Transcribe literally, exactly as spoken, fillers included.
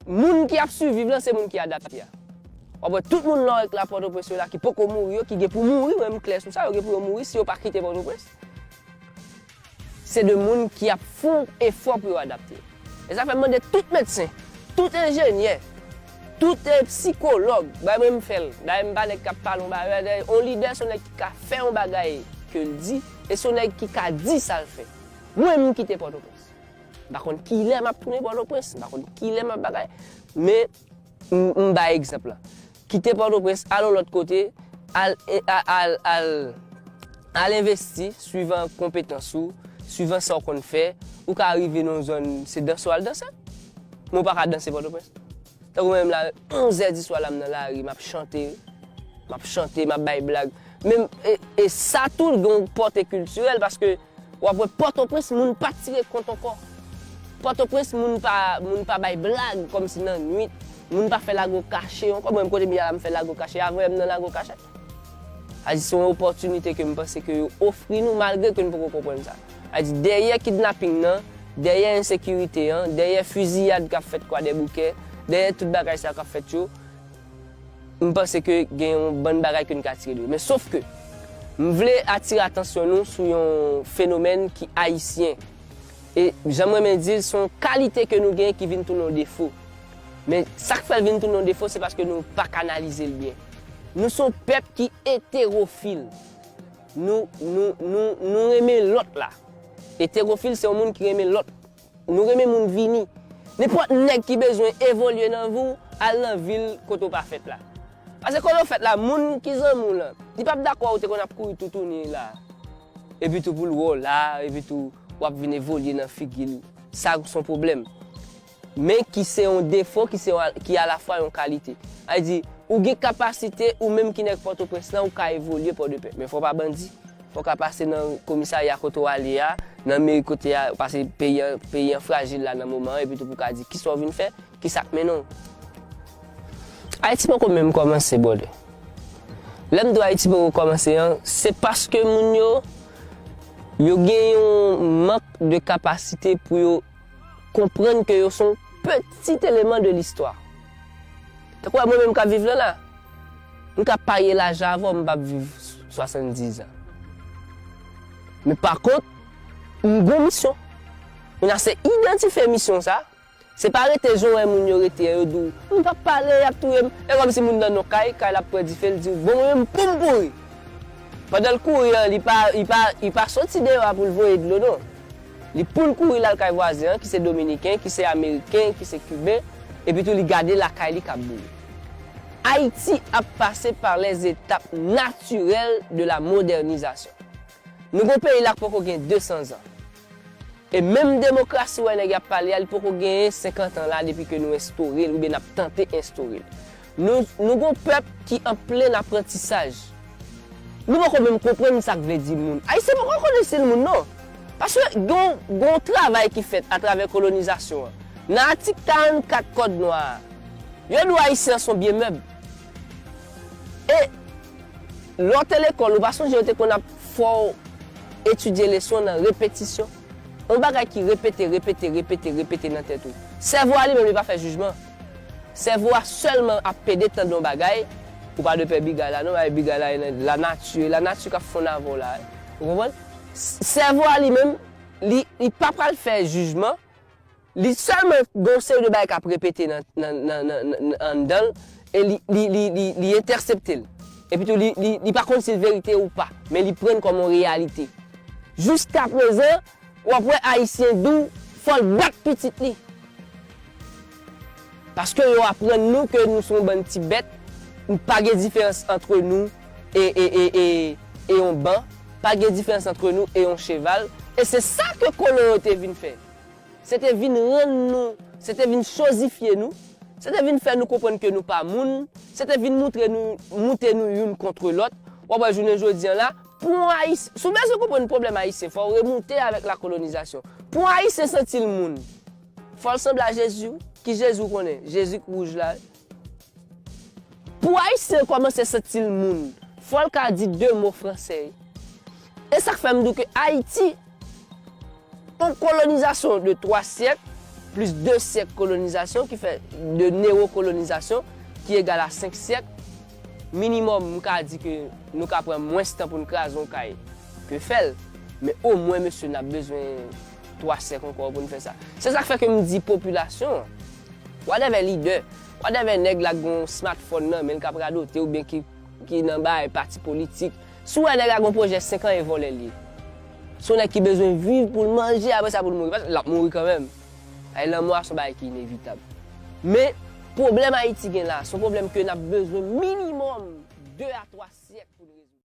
moun ki ap siviv lan, se moun ki adapte a. W ap wè tout moun lòrèk la Pòtoprens yo la ki poko mouri yo, ki gen pou mouri, mwen m klè sou sa, yo gen pou yo mouri si yo pa kite Pòtoprens. Se de moun ki ap fè yon efò pou yo adapte. E sa fè m mande tout medsen, tout enjenyè, tout, eh, sikològ, bay mwen m fè l. Dayè m pa nèg k ap pale yon bagay, yon lidè se yon nèg ki ka fè yon bagay ke l di, e se yon nèg ki ka di sa l fè. Mwen m kite Pòtoprens. M pa konn kilè m ap tounen Pòtoprens, m pa konn kilè m ap bagay, men m, m bay egzanp la. Kite Pòtoprens, al yon lòt kote, al, al, al, al envesti, swivan konpetans ou, swivan sa w konn fè, ou ka rive nan yon zòn, se danse w al danse. Men w pa ka danse Pòtoprens. Tankou mwen menm la, onz è di swa la, m nan lari, m ap chante, m ap chante, m ap bay blag. Men, e, e sa tou, gen yon pòte kiltirèl, paske w ap wè Pòtoprens, moun pa tire kont ankò. Pòtoprens, moun pa, moun pa bay blag kòmsi nan nwit. Moun pa fè lago kache ankò. Mwen menm kote m ye a la, m fè lago kache. Avan yè m nan lago kache. A di, se yon opòtinite ke m panse ke yo ofri nou, malgre ke n poko konprann sa. A di, dèyè kidnaping nan, dèyè ensekirite an, dèyè fiziyad k ap fèt Kwadèboukè, dèyè tout bagay sa k ap fèt yo, m panse ke gen yon bann bagay ke n ka tire de yo. Men sof ke, m vle atire atansyon nou sou yon fenomèn ki ayisyen. E jan m renmen di l, se yon kalite ke nou genyen ki vin tounen yon defo. Men sa k fè l vin tounen yon defo, se paske nou pa kanalize l byen. Nou se yon pèp ki eterofil. Nou, nou, nou, nou renmen lòt la. Eterofil, se yon moun ki renmen lòt. Nou renmen moun vini. Nenpòt nèg ki bezwen evolye nan vi w, al nan vil kote w pa fèt la. Paske kote w fèt la, moun ki zanmi w lan, li p ap dakò ou te konn ap kouri toutouni la. Epi tou pou l wè w la, epi tou w ap vin evolye nan figi l. Sa se yon pwoblèm. Men ki se yon defo, ki se yon, ki alafwa yon kalite. Sa vle di, ou gen kapasite, ou menm ki nèg Pòtoprens lan, ou ka evolye Pòdepè. Men fò w pa bandi. Fò w ka pase nan komisarya kote w ale a, nan meri kote a, paske peyi an, peyi an frajil la nan moman an, epi tou pou w ka di kisa w vin fè, kisa k mennen w. Ayiti poko menm kòmanse, brother. Lè m di w Ayiti poko kòmanse an, se paske moun yo, yo gen yon mank de kapasite pou yo konprann ke yo se yon petit élément de l'histoire. Tankou mwen menm k ap viv la la, m ka parye lajan avè w, m p ap viv swasanndiz an. Men pa kont, m gon misyon. Kounye a se idantifye misyon sa, se pa rete jan w wè moun yo rete an, yo di w, m p ap pale, y ap touye m. E kòmsi moun nan non kay, kay la ap pran dife, l di w, bon, mwen menm pou m kouri. Pandan l kouri an, li pa, li pa, li pa soti deyò a pou l voye dlo, non. Li pou l kouri l al kay vwazen an, ki se dominiken, ki se ameriken, ki se kiben, epi tou li gade lakay li k ap boule. Ayiti ap pase par les étapes naturelles de la modernisation. Nou gon peyi la k poko gen de san zan. E menm demokrasi w wè nèg y ap pale a, li poko genyen senkant an la depi ke nou enstore l oubyen n ap tante enstore l. Nou, nou gon pèp ki an plen aprantisaj. Nou poko menm konprann sa k vle di moun. Ayisyen poko konnen stil moun non. Paske gon, gon travay ki fèt atravè kolonizasyon an. Nan atik karannkat kòd nwa a, yo di w Ayisyen an se yon byen mèb. E lè w te lekòl, ou pa sonje yo te konn ap fè w etidye leson nan repetisyon? Yon bagay ki repete, repete, repete, repete nan tèt ou. Sèvo a li menm, li pa fè jijman. Sèvo a sèlman ap pede tande yon bagay, ou pa de pè bigay la non, bagay bigay la e nan lanati, lanati k ap fonn avè w la. Ou konprann? S-, sèvo a li menm, li, li pa pral fè jijman, li sèlman gen yon seri de bagay k ap repete nan, nan, nan, nan, nan, anndan l, e li, li, li, li, li entèsepte l. Epi tou, li, li, li pa konn si l verite ou pa, men li pran l kòm yon reyalite. Jiska prezan, w ap wè Ayisyen di w, fò l bat pitit li. Paske yo aprann nou ke nou se yon bann ti bèt, pa gen diferans ant nou e, e, e, e, e yon ban, pa gen diferans ant nou e yon cheval, e se sa ke kolon yo te vin fè. Se te vin rann nou, se te vin chozifye nou, se te vin fè nou konprann ke nou pa moun, se te vin moutre nou, moute nou youn kont lòt. W ap wè jounen jodi an la, pou yon Ayis-, si w bezwen konprann pwoblèm ayisyen, fò w remoute avèk lakolonizasyon. Pou yon Ayisyen santi l moun, fò l sanble a Jezi wi. Ki Jezi w konnen? Jezi k wouj la wi. Pou Ayisyen kòmanse santi l moun, fò l ka di de mo franse wi. E sa k fè m di w ke Ayiti, yon kolonizasyon de twa syèk, plis de syèk kolonizasyon, ki fè de newokolonizasyon, ki egal a senk syèk, minimòm, m ka di ke nou ka pran mwens tan pou n kraze yon kay ke fè l, men omwen, mesye, n ap bezwen twa syèk ankò pou n fè sa. Se sa k fè ke m di popilasyon an, whatever lidè, whatever nèg la k gen yon smartphone nan men l k ap radote oubyen ki, ki nan bagay pati politik, si w wè nèg la gen yon pwojè senk an e vòlè l ye. Se yon nèg ki bezwen viv pou l manje, apre sa pou l mouri. Paske l ap mouri kanmenm. Ay, lanmò a se yon bagay ki inevitab. Men, pwoblèm Ayiti gen la, se yon pwoblèm ke n ap bezwen minimòm de a twa syèk.